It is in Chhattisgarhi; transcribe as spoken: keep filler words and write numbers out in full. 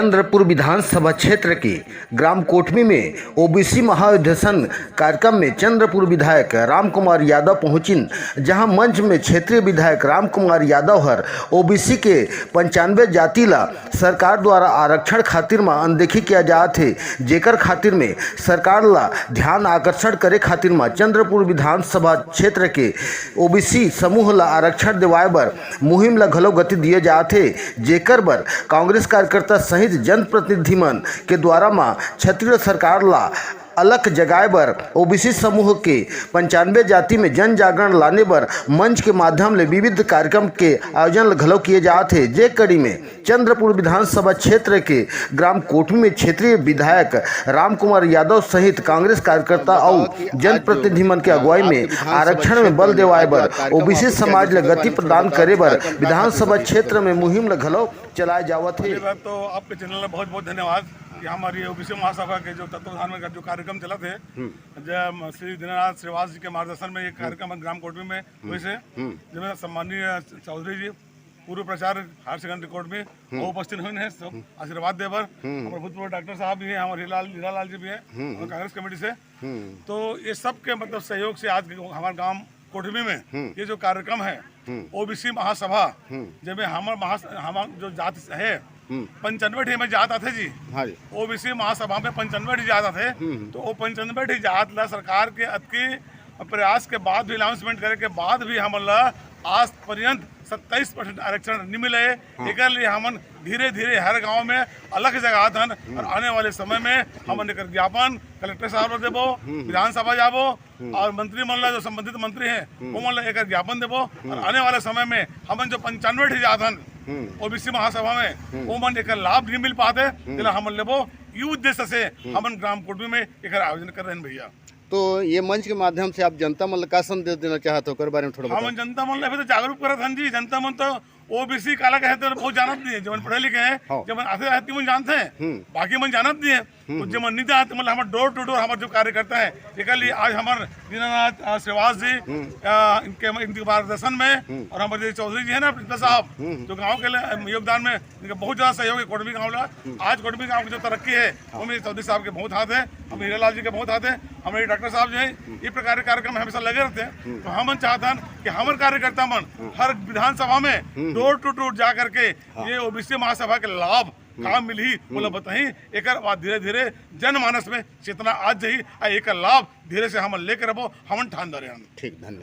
चंद्रपुर विधानसभा क्षेत्र के ग्राम कोटमी में ओबीसी महाधिवेशन कार्यक्रम में चंद्रपुर विधायक रामकुमार यादव पहुंचिन, जहां मंच में क्षेत्रीय विधायक रामकुमार यादव हर ओबीसी के पंचानवे जाति ला सरकार द्वारा आरक्षण खातिर म अनदेखी किया जात हे, जेकर खातिर में सरकार ला ध्यान आकर्षण करे खातिर म चंद्रपुर विधानसभा क्षेत्र के ओबीसी समूह ला आरक्षण दिवाए बर मुहिम ला घलो गति दिए जात हे, जेकर बर कांग्रेस कार्यकर्ता सहित जनप्रतिनिधि मन के द्वारा म छत्तीसगढ़ सरकार ला अलख जगाए बर ओबीसी समूह के पंचानवे जाति में जन जागरण लाने बर मंच के माध्यम ले विविध कार्यक्रम के आयोजन घलो किए जात हे, जे कड़ी में चंद्रपुर विधानसभा क्षेत्र के ग्राम कोटमी में क्षेत्रीय विधायक रामकुमार यादव सहित कांग्रेस कार्यकर्ता अउ जनप्रतिनिधि मन के अगुवाई में आरक्षण में बल देवाए बर ओबीसी समाज ल गति प्रदान करे बर विधानसभा क्षेत्र में मुहिम ल घलो चलाए जावत हे। पहली बात तो आपके चैनल में बहुत बहुत धन्यवाद कि हमारी ओबीसी महासभा के जो तत्वाधान में जो कार्यक्रम चला थे, हम्म। जब श्री दीनानाथ श्रीवास जी के मार्गदर्शन में ये कार्यक्रम ग्राम कोटमी में हम्म। हुए से, हम्म। जब माननीय चौधरी जी पूर्व प्राचार्य हायर सेकेंडरी कोटमी हम्म। वो उपस्थित हुए हैं, सब हम्म। आशीर्वाद देबर। हम्म। हमारे भूतपूर्व डॉक्टर साहब भी हैं, हमारे हीरालाल, हीरालाल जी भी हैं, हम्म। और कांग्रेस कमेटी से। हम्म। तो ये सब के मतलब सहयोग से आज हमारे गांव कोटमी में हम्म। ये जो कार्यक्रम है, हम्म। ओबीसी महासभा, हम्म। जेमे हमर महा-, हमर जो जात है, हम्म। पंचानवे ठी में जात आथे जी। हाँ जी। ओबीसी महासभा में पंचानवे ठी जात आथे। हम्म। तो वो पंचानवे ठी जात ला सरकार के अतकी प्रयास के बाद भी, अनाउंसमेंट करे के बाद भी हमन ला आज पर्यंत सत्ताईस परसेंट आरक्षण नहीं मिले। हाँ। एकर लिए हमन धीरे-धीरे हर गांव में अलख जगात हन हम्म। और आने वाले समय में हमन एकर ज्ञापन कलेक्टर साहब ला देबो, हम्म। विधानसभा जाबो हम्म। और मंत्री मन ला, जो संबंधित मंत्री हैं, हम्म। वो मन ला एकर ज्ञापन देबो हम्म। और आने वाले समय में हमन जो पंचानवे ठी जात हन हम्म। ओबीसी महासभा में, हम्म। वो मन एकर लाभ नहीं मिल पाते, हम्म। तेला हमन लेबो। ये उद्देश्य से हम्म। हमन ग्राम कोटमी में एकर आयोजन कर रहे हैं भैया। तो ये मंच के माध्यम से आप जनता मन ला का संदेश देना चाहत हो, ओकर बारे में थोड़ा बताओ। हमन जनता मन ला अभी तो जागरूक करत हन जी। जनता मन तो ओबीसी काला कहे तो बहुत जानत नहीं है, जेमन पढ़े लिखे हैं, हाँ। जेमन आथे आथे मन जानते हैं, हम्म। बाकी मन जानत नहीं है। हम्म, तो हम्म। जेमन नहीं जानते, मतलब, हमर door to door हमर जो कार्यकर्ता है, एकर लिए आज हमर दीनानाथ, अ, श्रीवास जी, हम्म। अ, इनके, इनके मार्गदर्शन में हम्म। और हमारे जो चौधरी जी है ना, प्रिंसिपल साहब, हम्म, हम्म। जो गांव के लिए, अम, योगदान में इनका बहुत ज्यादा सहयोग है कोटमी गांव ला। हम्म। आज कोटमी गांव की जो तरक्की है, हाँ। वो मेरे चौधरी साहब के बहुत हाथ है, हम हीरालाल जी के बहुत हाथ है, हमारे डॉक्टर साहब जो है, हम्म। ये प्रकार के कार्यक्रम में हमेशा लगे रहते हैं। हम्म। तो हम चाहते हैं कि हमारे कार्यकर्ता मन हम्म। हर विधानसभा में हम्म। door to door जा करके हाँ। ये ओबीसी महासभा के लाभ हम्म। का मिलही, हम्म। बोला बताही। एकर बाद धीरे-धीरे जनमानस में चेतना आ जाही, आ एकर लाभ धीरे से हमन लेके रहबो, हमन ठान डरे हन। ठीक, धन्यवाद।